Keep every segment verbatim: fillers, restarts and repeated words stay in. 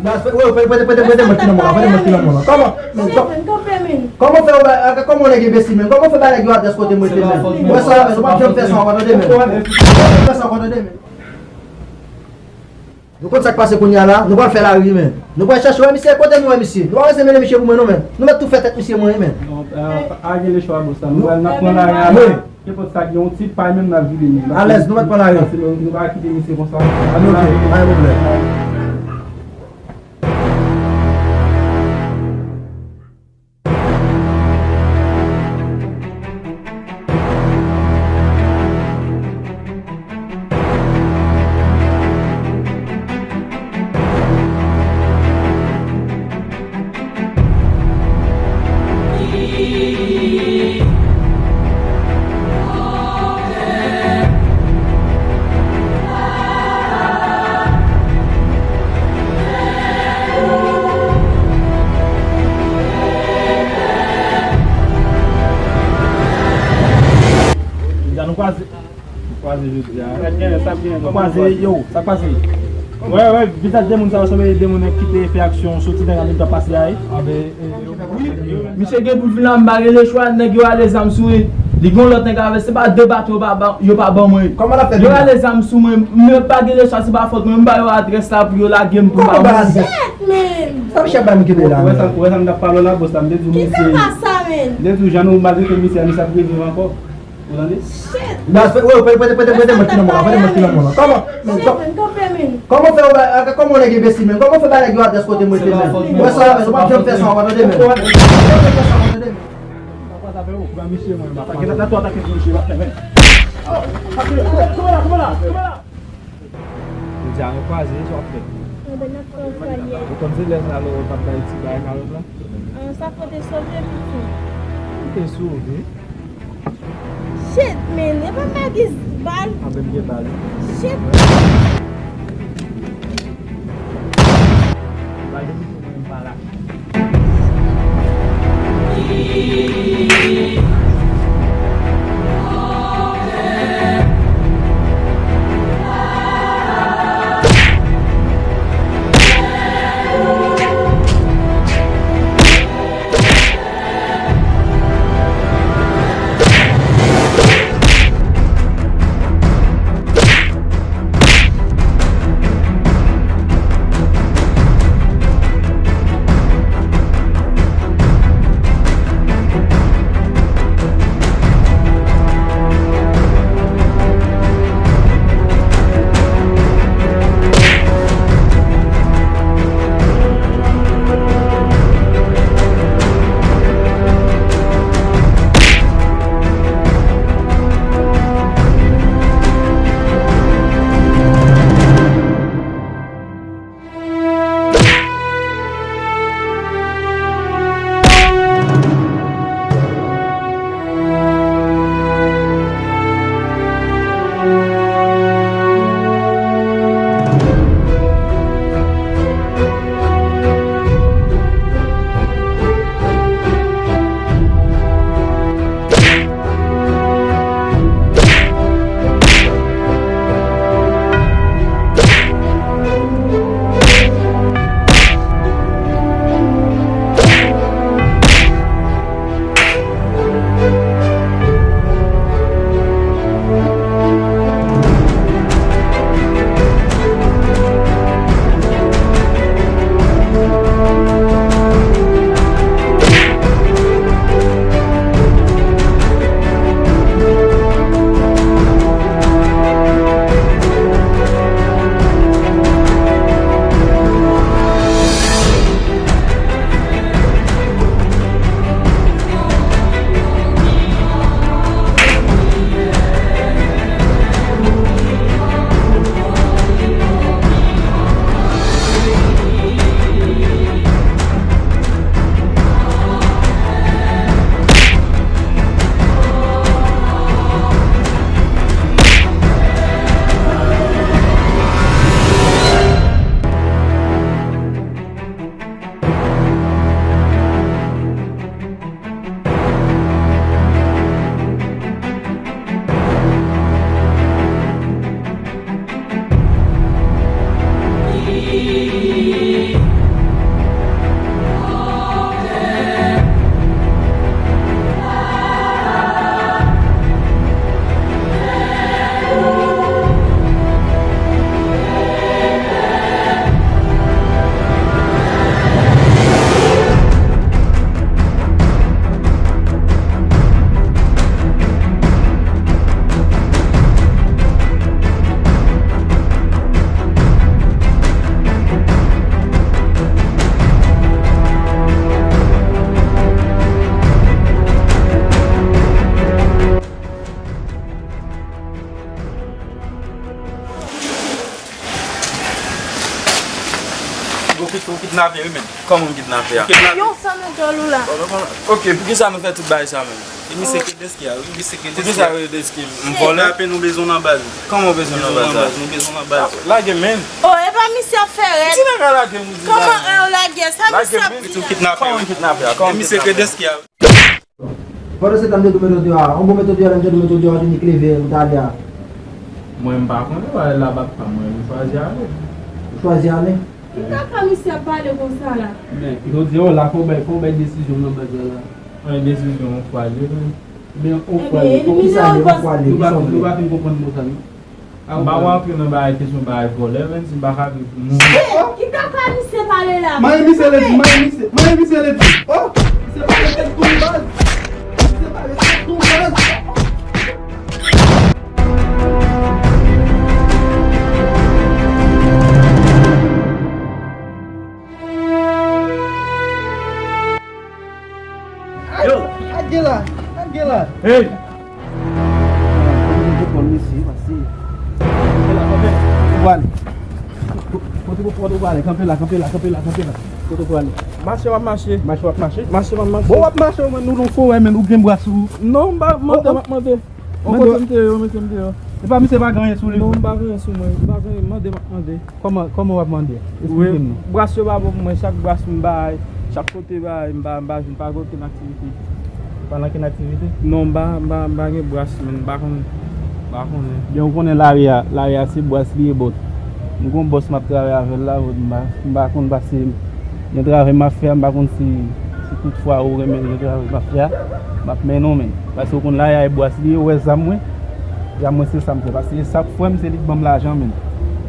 Prete, prete, prete, prete mwen ti lanmò la, prete mwen ti lanmò la. Kòman? Men, kò-, kòman fè ou ba, kòman nèg enbesil, men? Kòman fè ba nèg yo adrès kote mwen te, men? Mwen sa, men, ou p ap janm fè sa ankò, tande, men. Ou p ap janm fè sa ankò, tande, men. Nou konn sa k pase kounye a la, nou pral fè lari, men. Nou pral chache wè misye, kote nou wè misye? Nou pa bezwen mennen misye pou mwen, non, men. Nou mèt tou fè tèt misye mwen, men. Non, pa gen lechwa, bòs la. Nou pral, n ap pran lari a la. Kenpòt sa k gen yon ti pay menm n ap vide li. Alèz, nou mèt pran lari. Pase nou, nou pa kite misye konsa. Ann, ok, pa gen pwoblèm. Deja nou kwaze. Kwaze jodi a. Kwaze, yo, sa k pase? Wè, wè, vizaj de moun sa yo sanble de moun ki te fè aksyon soti nan gade ta pase a, wi. Wi, misye gen pou vin la, m pa gen lechwa, nèg yo ale zam sou li. Li gen lòt nèg avè, se pa de baton yo pa ba, yo pa ban mwen. Kòman l ap fè vin la? Yo ale zam sou mwen, m pa gen lechwa, se pa fòt mwen, m ba yo adrès la pou yo lage m pou m pa mouri. Shit, man! Sa misye ap bay m kenbe la, men. Ou wè sa, ou wè sa m t ap pale w la, bòs la, m te di w misye. Ki kaka sa, man? M te di w jan nou maltrete misye a, misye ap reviv ankò. Ou tande? Shit! Baz, prete, prete, prete, prete mwen ti lanmò la, prete mwen ti lanmò la. Kòman? Men, kò-, kòman fè ou ba, kòman nèg enbesil, men? Kòman fè ba nèg yo adrès kote mwen te, men? Mwen sa, men, ou p ap janm fè sa ankò, tande, men. Ou p ap janm fè sa ankò, tande, men. Mwen pa kwaz avè w. Ba misye mwen, mwen pa kwaz avè w. Atake, atake, atake misye, mwen pa kwaz avè w. Jodi a nou kwaze, sa w ap fè? Anben n ap fè yon fwa yè. Ou konn se lè sa lò w t ap bay ti bagay Carlos la? An, sa kote sove pitit. Ou te sove? Shit, man, e pa m pa gen bal. Anben m gen bal. Shit. Bal de pitit mwen pa la. Kidnape, wi, men. Kòman m kidnape a? Kidnape. Yo, sa nou djòl ou la. Ok, poukisa nou fè tout bagay sa, men? E misye ke deski a, wi, misye ke deski a. Poukisa yo deski m vòlè? Kidnape nou bezwen nan baz. Kòman w bezwen nan baz la? Nou bezwen nan baz. Lage, men. Oh, e pa misye ap fè rèd. Ti nèg la lage m, ou di. Kòman, eh, w lage? Sa misye ap di la? Kòman m kidnape a? Kòman m kidnape a? E misye ke deski a. Pandan se tan, m te tou mete w deyò a. On bon mete w deyò, lè m te tou mete w deyò a, ou te nik leve, ou t ale a. Mwen, m pa konnen, wè, la bat pa mwen, m chwazi ale. Ou chwazi ale? Ki kaka misye ap pale konsa la? Men, jodi a, la, fò w bay, fò w bay desizyon nan baz la, la. Yon desizyon, yon fwa, li, men. Men, yon fwa, li, fò w ki sa, li, yon fwa, li, ki sa w vle? Nou pa fin konprann mo sa, non. M pa wè antre nan bagay kesyon bagay vòlè, menm si m pa ka viv pou mouri. Ki kaka misye pale la? Mayen misye ledi, mayen misye, mayen misye ledi. Oh! Misye pale tèt tou baz. Misye pale tèt tou baz. Yo! Lage la! Lage la! Hey! Fò nou konn mesye, pase. Ou pral. Kote, kote ou prale? Kanpe la, kanpe la, kanpe la, kanpe la. Kote ou prale? Mache w ap mache. Mache w ap mache? Mache m ap mache. Bon, w ap mache, ou menm, nou nan forè, menm, ou gen bras ou. Non, m pa mande, m ap mande. O kote m te ye, yo mete m deyò. E pa misye pa gen anyen sou li? Non, m pa gen anyen sou mwen. M pa gen anyen, mande, m ap mande. Kòman, kòman w ap mande? Esplike m non. Bras yo pa bon pou mwen, chak bras m bay, chak kote bay, m pa, m pa jwenn pa gen okenn aktivite. Ou pa nan okenn aktivite? Non, m pa, m pa, m pa gen bras, men m pa konn, m pa konnen. Gen, ou konnen lari a, lari a se bras li ye, but m gon bòs m ap travay avè l la, but m pa, m pa konn pase, gen travay m ap fè a, m pa konn si, si tout fwa ou renmen gen travay m ap fè a, m ap mennen w, men. Paske ou konn lari a e bras li ye, ou wè zam mwen, zam mwen se sa m fè. Paske e sa k fè m, se li k ban m lajan, men.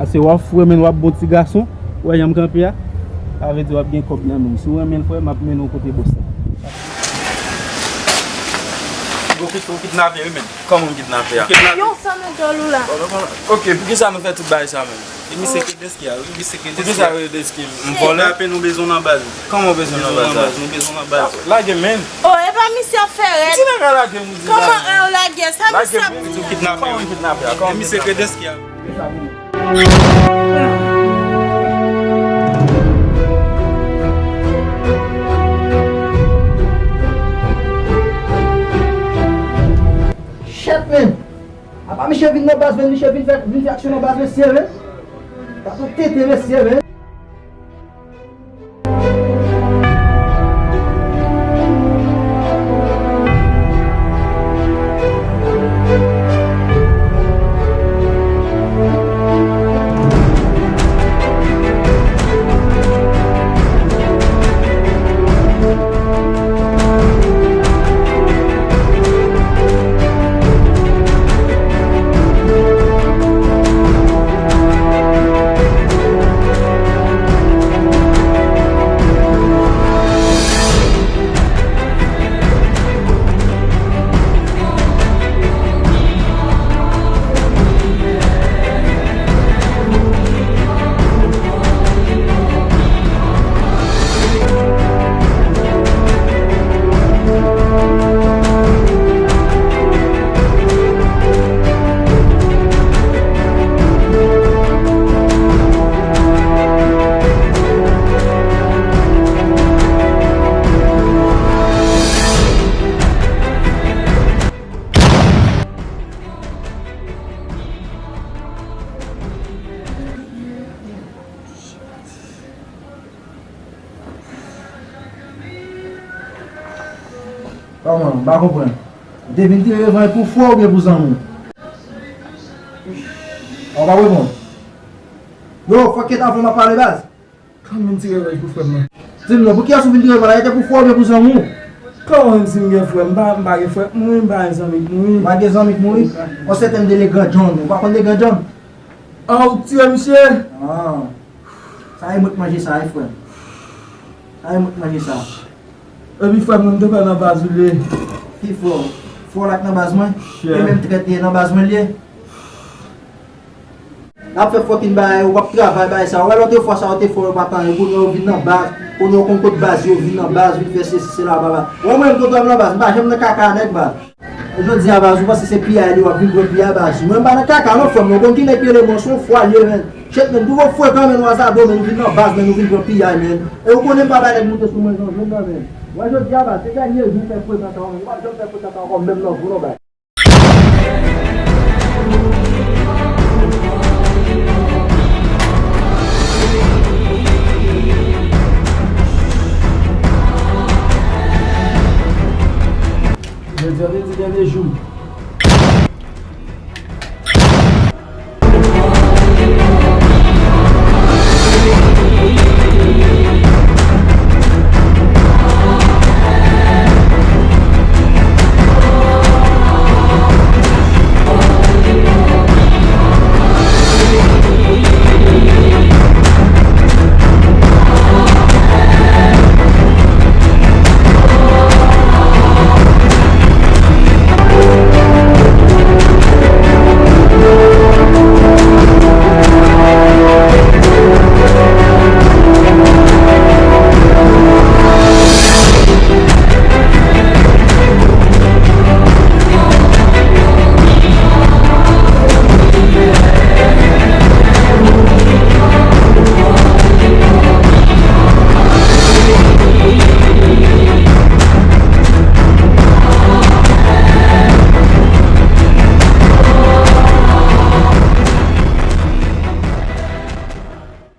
Paske w ap fè, men, w ap bon ti gason, ou wè jan m kanpe a, sa vle di w ap gen kòb nan men m. Si w renmen l, frè, m ap mennen w kote bòs la. Ou kit-, ou kidnape, wi, men. Kòman m kidnape a? Yo, sa nan djòl ou la? Ok, poukisa nou fè tout bagay sa, men? E misye ke deski a, wi, misye ke deski a. Poukisa yo deski m vòlè? Kidnape nou bezwen nan baz. Kòman w bezwen nan baz la? Nou bezwen nan baz. Lage, men. Oh, e pa misye ap fè rèd. Ti nèg la lage m, ou di. Kòman, eh, w lage? Sa misye ap di la? Kidnape, wi. Kòman m kidnape a? Kòman m kidnape a? E misye ke deski a. Shit, man! Apa misye vin nan baz, men, misye vin fè, vin fè aksyon nan baz, mesye, men. Sa tou tete, mesye, men. Kòman? M pa konprann. Ou te vin tire revanj pou frè w oubyen pou zanmi w? Ou pa reponn. Yo, fòk kèt avan m ap pale baz. Kòman m tire revanj pou frè m nan? Di m non, pou kiyès ou vin tire revanj la? E te pou frè w oubyen pou zanmi w? Kòman m di m gen frè? M pa, m pa gen frè k mouri, m pa gen zanmi k mouri. Ou pa gen zanmi k mouri? On sèten de Legrand John. Ou pa konn Legrand John? Ah, ou k tiye misye? Ah. Sa e mwen k manje sa, wi, frè m. Sa e mwen k manje sa. Epi frè m, nou te fè nan baz ou li ye. Ki frè w? Frè w la k nan baz mwen? E menm trèt li ye, nan baz mwen li ye. N ap fè fucking bagay, w ap travay bagay sa. Ou wè lòt fwa sa yo te fè w, yo pa t anyen. Kounye a yo vin nan baz, kounye a yo konn kot baz yo, vin nan baz, vin fè sesi, sela, baba. Ou wè mwen menm kote w ap nan baz, m pa janm nan kaka nèg baz. Jodi a baz, ou panse se piyay li, w ap vin pran piyay baz. Mwen m pa nan kaka non frè m, ou konn ki nèg ki rele mwen, se yon fwa l ye, menn. Shit, men, douvo frekan, men, w a Zado, men, nou vin nan baz, men, nou vin pran piyay, men. E ou konnen m pa bay nèg moute sou mwen, non, jwenn nan, men. Wè, jodi a, baz, se dènye jou m fè frekan sa, men. M p ap janm fè frekan sa ankò, menm nan vou, non, baz. Jodi a, se dènye jou.